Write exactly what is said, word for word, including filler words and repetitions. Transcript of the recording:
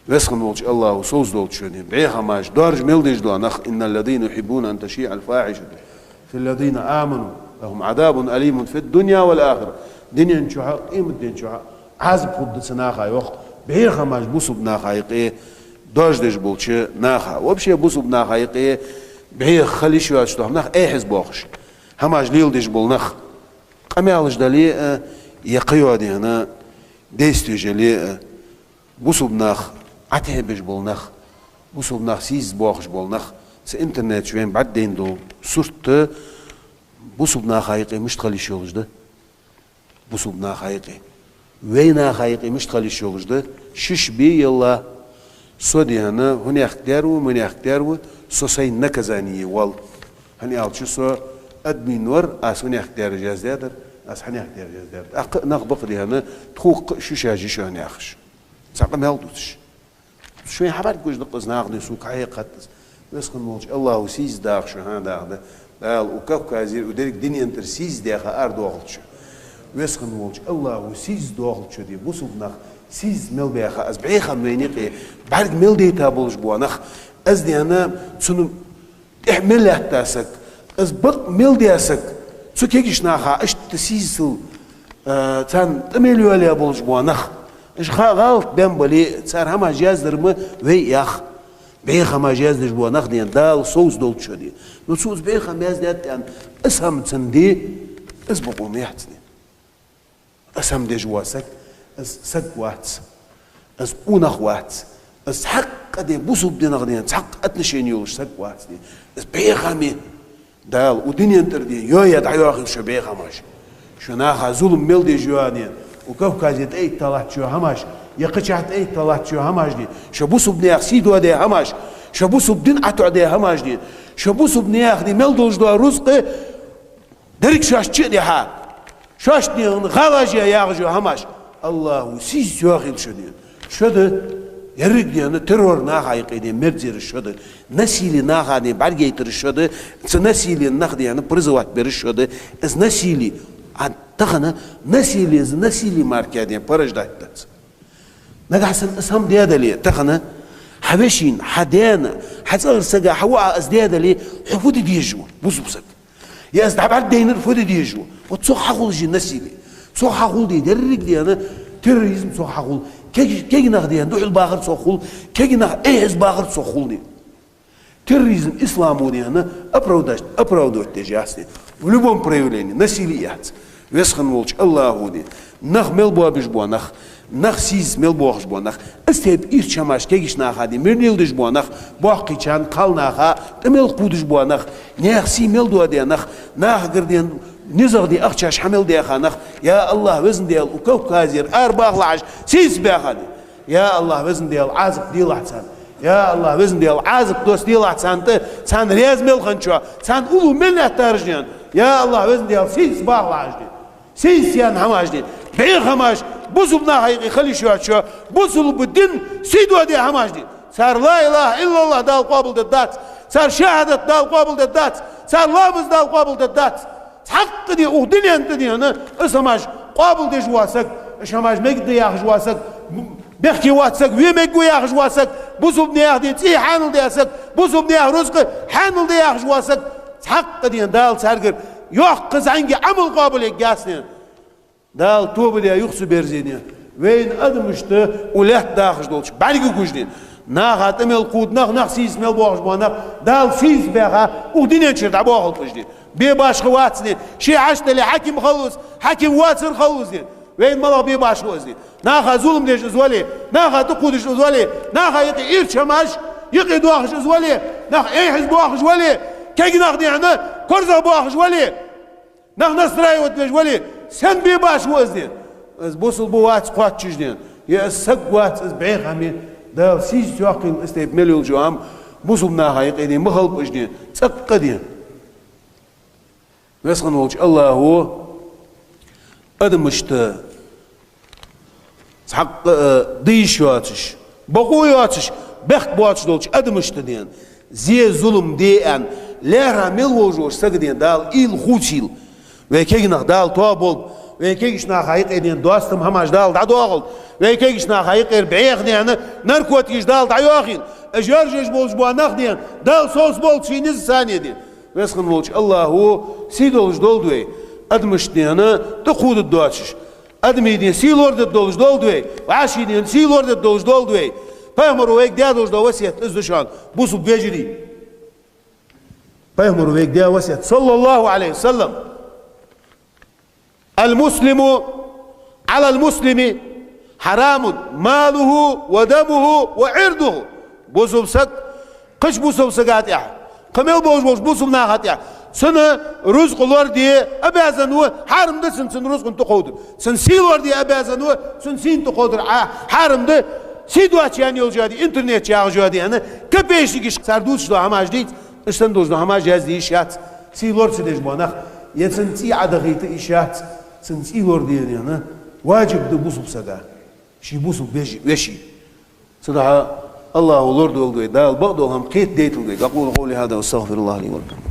Веза хинна волча Аллахӏо совцадолда шо ден бӏеха хӏамаш, доаржа мел деш дола нах: «إن الذين يحبون أن تشيع الفاحشة في الذين آمنوا لهم عذاب أليم في الدنيا والآخرة». Дунен чухь а, къематден чухь а Ӏазап хургда цу наха, йоах, бӏеха хӏамаш бусалба наха юкъе доаржадеш болча наха. Вообще бусалба наха юкъе бӏеха хила йиш йоацаш дола нах, эхьаза боахаш хӏамаш леладеш бола нах. Къамаьлаш дале а, е кхыйола ден действеш яле а, бусалба нах Ӏотехьабеш бола нах, бусалба нах сийсаз боахаш бола нах, цу интернета чу вайна бӏаргадайна дола сурт, бусалба наха юкъе мишта хила йиш йолаш да? Бусалба наха юкъе, вай наха юкъе мишта хила йиш йолаш да? Шиш бе, йоах, со ден хӏанехк дар ва, манехк дар ва, со сайна наказание вал. Хӏана аьлча со админ вар, аз хӏанехк дар яздаьдар, аз хӏанехк дар яздаьдар. Тӏаккха а нах ба-кх ден хӏана, тхога-кх шишаш йиш я хӏана яхаш. Цхьа къамаьл дувцаш. Шоай хабар гуш да-кх из, наханий сога хьахьекхад из. Веза хинна волча Аллахӏо сийсаз даха шо, хӏана даха да? Дала укх Кавказера, укх деррига дунен тӏара сийсаз даьха арадоахалда шо. Веза хинна волча Аллахӏо сийсаз доахалда шо ден бусалба нах, сийсаз мел баьха, из бӏеха хӏама вайна юкъе бӏарга мел дайта болаш бола нах, из ден хӏана цунна тӏехьа мел лаьтта саг, из бакъ мел даь саг, цу кегийча наха иштта сийсазал, а, царна тӏа мел йоалаяь болаш бола нах. Уж ха гӏалат баьнна бале а, цар хӏамаш яздар ма вай, йоах. Бӏеха хӏамаш яздеш бола нах ден Дала совцадолда шо ден. Ну, цо из бӏеха хӏама яздаьд аьнна, из хӏама цунна де, из бокъо ма яц ден. Из хӏама деш вола саг, из саг вац, из къонах вац, из цхьаккха ден бусалба динах ден цхьаккха отношение йолаш саг вац ден. Из бӏеха хӏама я. Дала укх дунен тӏара ден йоаяь дӏайоахийла шо бӏеха хӏамаш. Шо наха зулам мел деш йола ден, укх Кавказе тӏаэтта латташ йола хӏамаш, е кхычахьа тӏаэтта латташ йола хӏамаш ден, шо бусалба наьха сий доадаь хӏамаш, шо бусалба дин ӏотоӏадаь хӏамаш ден, шо бусалба наьха ден мел долаш дола рузкъа деррига шоашта чу а дихьа, шоашта ден гӏалаш я яхаш йола хӏамаш. Аллахӏо сийсаз йоахийла шо ден. Шо да еррига ден хӏана террор, наха юкъе ден мерзераш шо да. Насилие наха ден бӏаргаяйтараш шо да. Цу насилиена нах ден хӏана призывать бераш шо да. Из насилие, а тахан насилие за насилие мара кхы ден порождать дац. Нагахьа санна из хӏама даьдале, тахан хьа вешийна, хьа даьна, хьа цӏагӏара сага, хьа воӏа из даьдале, хьо фу де дезаш ва, бусалба саг? Е из дӏабӏаргадайнар фу де дезаш ва? Вот цох хьахул из насилие. Цох хьахул ден деррига ден хӏана терроризм, цох хьахул. Кег-, кегий нах ден хӏана духьалбахар цох хул, кегий нах эхьаза бахар цох хул ден. Терроризм исламо ден хӏана оправдать, оправдывать деш яц ден. В любом проявлении насилие яц. Веза хинна волча Аллахӏо ден нах мел боабеш бола нах, нах сийсаз мел боахаш бола нах, из тайпа ийрча хӏамаш кегийча наха ден мел леладеш бола нах, боккхийчарна, кхалнаха тӏа мел кхувдаш бола нах, наьха сий мел доадаь нах, нахагара ден низагӏа ден ахчаш хьа мел даьха нах, я Аллахӏ, Везан Даьла, укх Кавказера арабахалахь уж, сийсаз баьха ден. Я Аллахӏ, Везан Даьла, Ӏазап делахь царна. Я Аллахӏ, Везан Даьла, Ӏазап доссаделахь царна тӏа, царна раьза мел хинначоа, царна уллув мел лаьттараш ден. Я Аллахӏ, Везан Даьла, сийсаз бахалахь уж ден. Сийсаз яь хӏамаш ден. Бӏеха хӏамаш, бусалба наха юкъе хила йиш йоаца шо, бусалба дин сий доадаь хӏамаш ден. Цар ла илахӏа иллаллахӏ Дала къоабалдергдац. Цар шахӏадат Дала къоабалдергдац. Цар ламаз Дала къоабалдергдац. Цхьаккха ден укх дунен тӏа ден хӏана из хӏамаш къоабалдеш вола саг, уж хӏамаш мегаргда яхаш вола саг, бехке воаца саг ве мегаргва яхаш вола саг, бусалба наьха ден цӏий хьанал даь саг, бусалба наьха рузкъа хьанал да яхаш вола саг, цхьаккха ден Дала царгара йоккха зӏамига ӏамал къоабалъергьяц ден. Дала тоба даь юха ца берзе ден. Вайна адамашта укх лаьтта дахаш долча бӏаргагуш ден. Наха тӏа мел кхувда нах, нах сийсаз мел боахаш бола нах, Дала сийсаз баьха, укх дунен чура дӏабоахалба уж ден. Бе башха вац ден. Ше хьашт дале хьаким хилва из, хьаким воацар хилва из ден. Вайна малагӏа бе башха ва из ден. Наха зулам деш из вале, наха тӏакхувдаш из вале, наха юкъе ийрча хӏамаш юкъе доахаш из вале, нах эхьаза боахаш вале, кегий нах ден хӏана корзагӏбоахаш вале, нах настраивать деш вале, сен бе башха ва из ден? Из бусалба вац кхоачаш ден. Е из саг вац, из бӏеха хӏама я. Дала сийсаз йоаккхийла из тайпа мел йолча хӏама бусалба наха юкъе ден ма хилба уж ден. Цӏаккха ден. Веза хинна волча Аллахӏо адамашта цхьаккха, э, де йиш йоацаш, бокъо йоацаш, бехк боацаш долча адамашта ден зе, зулам де аьнна, лаьрхӏа мел волаш волча сага ден Дала уйла хувцийла, вай кегий нах Дала тоаболба, Вай кегийча наха юкъера дена достам хӀамаш Дала дӀадоахалда. Вай кегийча наха юкъера бӀеха дена наркотикаш Дала дӀайоахийла. Уж яржаш болаш бола нах дена Дала совцаболба ший низ царна дена. Веза хинна волча АллахӀо сий долаш долда вай. Адамашта дена тӀакхувдаш доацаш, адамий дена сий лорадеш долаш долда вай. ВӀаший дена сий лорадеш долаш долда вай. Пайхамаро вайга даь долаш дола васкет из да шоана, бусалба вежарий. Пайхамаро вайга даь васкет, صلى الله عليه وسلم: المسلم على المسلم حرام ماله ودمه وعرضه. Бусалба саг кхыча бусалба сага тӀехьа, кхы мел болаш болча бусалба наха тӀехьа цун рузкъа лораде обязан ва, хьарам да цун, цун рузкъан тӀакховдар. Цун сий лораде обязан ва, цун сийна тӀакховдар а хьарам да. Сий доацаш яьнна йола жоди, интернет чу яха жоди, ана капейшникаш цар дувцаш дола хӀамаш дийца, иштта долаш дола хӀамаш язде йиш яц. Сий лора ца деш бола нах, е цун цӀий Ӏодахийта йиш яц, цун цӀий лораде дена важиб да бусалба сага ший бусалба веш-, веший. Цудухьа АллахӀо лорадолда вай, Дала бакъдола хӀама кхетадайталда вай. أقول قولي هذا وأستغفر الله لي ولكم.